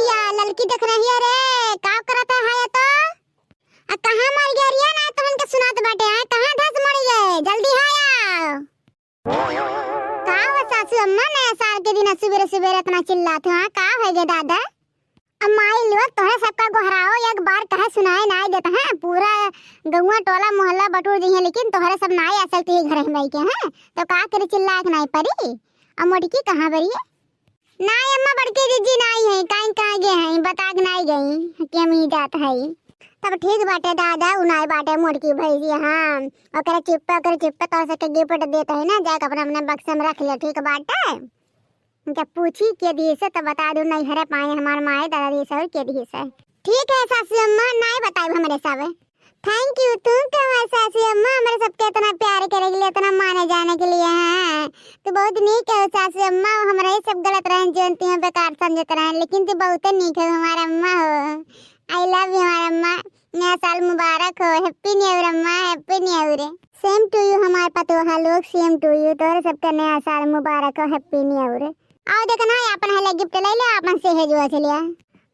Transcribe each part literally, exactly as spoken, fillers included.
या ललकी देख रही है रे, का करत है ये तो? आ कहाँ मर गया रिया ना तोहन के सुनात बाटे, हैं? कहाँ धस मर गए? जल्दी है आओ। का हो सासू अम्मा, नया साल के दिन सुबेरे सुबेरे इतना चिल्लात हो, हाँ? का हो गए दादा? अब माई लोग तोहरे सबका गोहराओ एक बार कहे सुनाए नाई देत हैं, पूरा गौवा टोला मोहल्ला बटुर जइहें, लेकिन तोहरे सब नाई आ सकती है घर में बैठ के, हैं? तो का करे चिल्लाए के नाई परी? अब मोटकी कहाँ बरी है? नाई अम्मा, बड़की जीजी नाई है, काई कहाँ गए हैं, बता के नाई गई कि हम ही जात है। तब ठीक बाटे दादा, उ नाई बाटे मोटकी भैया, हाँ, ओकरे चुप्पे, ओकरे चुप्पे तोहरे सबके gift देत है ना, जाके अपने, अपने बक्से में रख लिया, ठीक बाटे? जब पूछी के दिहिस है, तब बता दू, नैहरे पाए हमार माए दादा दिहिस है, और के दिहिस है। ठीक है सासू अम्मा, नाई बताइब हमरे सब। Thank you, तू कहो सासू अम्मा, हमरे सबके इतना प्यार करे के लिए, इतना माने जाने के लिए, हाँ। तू बहुत नीक है सासू अम्मा, हमरा ही सब गलत रहन, जौन तू बेकार समझत रहन, लेकिन तू बहुत नीक है हमार अम्मा हो। I love you हमार अम्मा। नया साल मुबारक हो, Happy New Year अम्मा, Happy New Year। Same to you हमार पतोहा लोग, same to you, तोहरे सबके नया साल मुबारक हो, Happy New Year। आओ देखना, आपन हले gift ले ले, आपन सहेज उहेज लिया।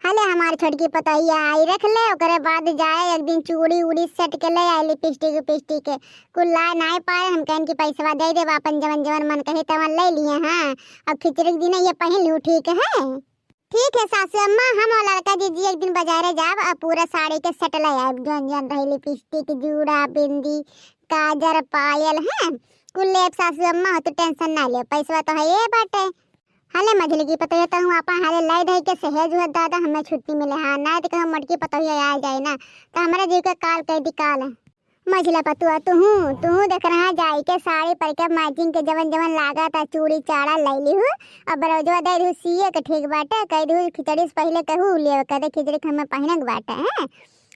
हले हमार छोटकी पतोहिया आई रख ले, ओकरे बाद जाए एक दिन चूड़ी उड़ी set के ले आए, lipstick उपिस्टिक कुल लाए नाई पाए, हम कहन कि पैसवा दे देब, आपन जवन जवन मन कहे तवन ले लिए, हाँ। अब खिचड़ी के दिन ये पहिन लू, ठीक है? ठीक है सासू अम्मा, हम और ललका जीजी एक दिन बाजारे जाब और पूरा साड़ी के set ले आएब, जौन जौन रही, lipstick, जूड़ा, बिंदी, काजर, पायल, हैं, कुल लेब सासू अम्मा, हो तो tension ना ले, पैसवा तो है ये बाटे। हले मझली की पतोहिया, तहूँ आपन हाले लाई धई के सहेज उहेज दादा, हमें छुट्टी मिले, हाँ, ना तो कहूँ मोटकी पतोहिया आ जाए ना, तो हमारे जी के काल कह दी काल। मझिला पतुआ, तुहू, तुहू देख रहा जाई के साड़ी पर के matching के जवन जवन लागत आ, चूड़ी चाड़ा लैली हूँ, अब ब्लाउजवा दे दू सिए के, ठीक बाटे, कह दू खिचड़ी से पहले कहू ले, कह दे खिचड़ी के हमें पहने के बाटे, हैं?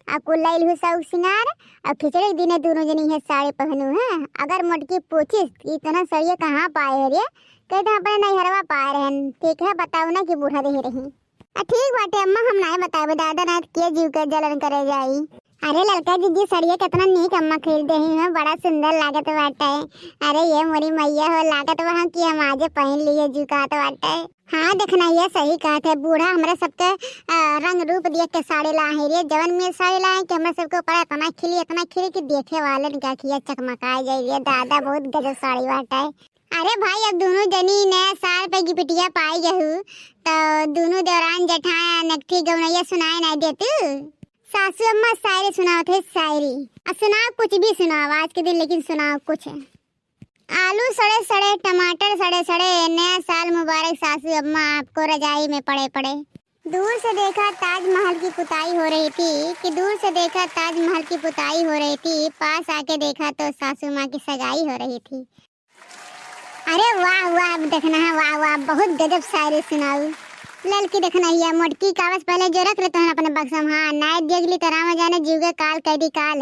आ कुल लैली हूँ सब सिंगार, अब खिचड़ी के दिने दोनों जनी है साड़ी पहनू, हैं? अगर मोटकी पूछिस कि इतना सड़िया कहाँ पाए हो रे, कह दे अपने नैहरवा पाए रहन, ठीक है, बताओ ना कि बूढ़ा दे रही। आ, ठीक बाटे अम्मा, हम नाय बताबे दादा, नाय त के जीव के जलन करे जाई। अरे ललका जीजी, सड़िया केतना नीक अम्मा खरीद देही हैं, बड़ा सुंदर लागत बाटे। अरे ये मोरी मैया हो, लागत बा हम कि हम आजे पहिन लिए जुकात बाटे। हाँ देखना, ये सही कहत है, बूढ़ा हमरा सबके, आ, रंग रूप देख के साड़ी लाहे रे, जवन में साड़ी लाहे कि हमरा सबके ऊपर इतना खिली, इतना खिली कि देखे वाले के अखिया चकमकाए जाई रे दादा, बहुत गजब साड़ी बाटे। अरे भाई, अब दोनों जनी नया साल पे गिफ्टिया पाई गहू, तो दोनों देवरान जेठान एक ठे गौनैया सुनाए ना देतू। सासू अम्मा शायरी सुनावत है, शायरी। आ सुनाओ, कुछ भी सुनाओ आज के दिन, लेकिन सुनाओ कुछ। आलू सड़े सड़े, टमाटर सड़े सड़े, नया साल मुबारक सासू अम्मा, आपको रजाई में पड़े पड़े। दूर से देखा ताजमहल की पुताई हो रही थी, कि दूर से देखा ताजमहल की पुताई हो रही थी, पास आके देखा तो सासू माँ की सगाई हो रही थी। अरे वाह वाह, अब देखना है, वाह वाह, बहुत गजब शायरी सुनाऊ। ललकी देखना हिया, मोटकी कागज पहले जो रख लेते हैं अपने बक्सा में, हाँ, नाय देख ली तो राम जाने जीव के काल कैदी काल।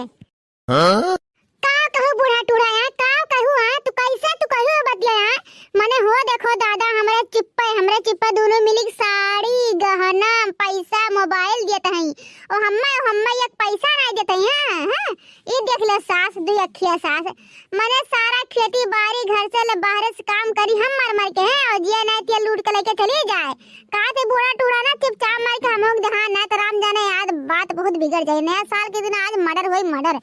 हाँ? का कहू बूढ़ा टूढ़ा यहाँ, का कहू हाँ, तू कैसे तू कहू बतिया यहाँ? मने हो देखो दादा, हमरे चिप्पे, हमरे चिप्पे दोनों मिली के साड़ी, गहना, पैसा, मोबाइल देत हई। ओ हम्मा, ओ हम्मा एक पैसा नाय देत हई, हाँ, हाँ? ई देख ले सास, दुई अखिया सास, मने सारा खेती बाड़ी घर से ले बाहरे से काम करी हम मर मर के हैं, और जिया नाय तिया लूट के लेके चली जाए। का थे बूढ़ा टूढ़ा ना चुपचाप मार के हम लोग जहाँ ना तो राम जाने आज बात बहुत बिगड़ जाए। नया साल के दिन आज murder होई murder।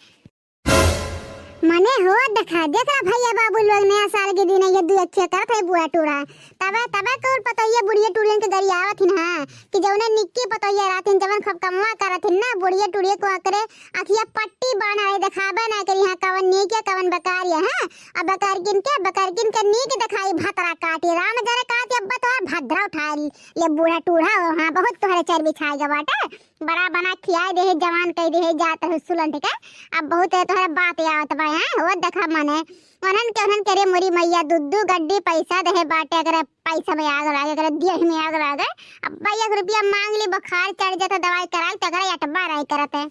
मने हो देखा, देख रहा भैया बाबू लोग नया साल के दिन ये दुई अखिया करत है बूढ़ा टूढ़ा। तबे, तबे कौन पता ये बुढ़िया टूढ़ियन के गरियावत ही ना। कि जौने निक्की पतोहिया रहथिन, जवन खूब कमवा करथिन ना, बुढ़िया टुढ़िया को अकरे अखिया पट्टी बान्हा रही, देखाबे ना करी, हाँ, कवन नीक है, कवन बेकार है, हाँ? अब बेकार किन के, बेकार किन के नीक देखाई, भतरा काटी, राम जाने काटी, अब तोहर भद्रा उठा ले, बूढ़ा टूढ़ा हो, हाँ, बहुत तोहरे चर्बी छाए गए बाटे, बड़ा बना खियाए देहे, जवान कह देहे, जात रहे सुलंट के, अब बहुत तोहरे बात आवत बा, हाँ? वो देखा मने, उन्हन के, उन्हन के रे मोरी मैया, दू दू गड्डी पैसा देहे बाटे, अगर पैसा में आग लागे, अगर देह में आग लागे। अब एक रुपया मांग ली, बुखार चढ़ जाता, दवाई कराई, तो अगर अटबा रही करत है।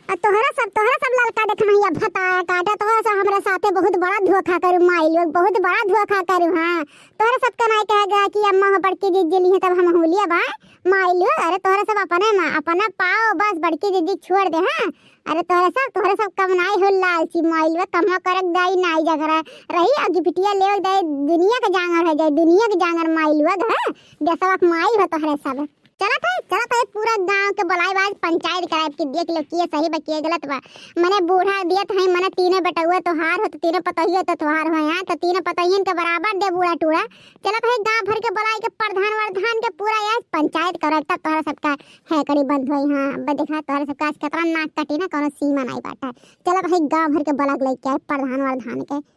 आ तोहरा सब, तोहरा सब ललका देख मैया भताया काटा, तोहरा सब हमरा साथे बहुत बड़ा धोखा करू माई लोग, बहुत बड़ा धोखा करू। हाँ, तोहरा सब का नाई कहे गया कि अम्मा हो बड़की जीजी ली है, तब हम होलिया बा माई लोग। अरे तोहरा सब अपने मा-, अपना पाओ बस, बड़की जीजी छोड़ दे। हाँ, अरे तोहरे सब, तोहरे सब कम नाई हो लालची माई लोग, कमवा करक जाई नाई जगरा रही, अगी पिटिया लेवक जाई, दुनिया के जांगर हो जाई, दुनिया के जांगर माई लोग, हाँ? देशवा के माई हो तोहरे सब। चलत है, चला भाई, पूरा गांव के बोलाइब, आज पंचायत कराइब कि देख लो के सही बा, के गलत बा। मने बूढ़ा दियत है, मने तीनों बेटउआ तोहार हो, तो तीनों पतोहियो तो तोहार हो। यहाँ तो तीनों पतोहियन के बराबर दे बूढ़ा टूढ़ा। चला भाई, गांव भर के बोलाइ के प्रधान वरधान के पूरा आज पंचायत कराइब, तब तोहरा सबका हेकड़ी बंद होई। हाँ, अब देखा तोहरा सबका आज कितना नाक कटी ना, कोनो सीमा नाई बाटे। चला भाई, गांव भर के बोला के लेके आए प्रधान वरधान के।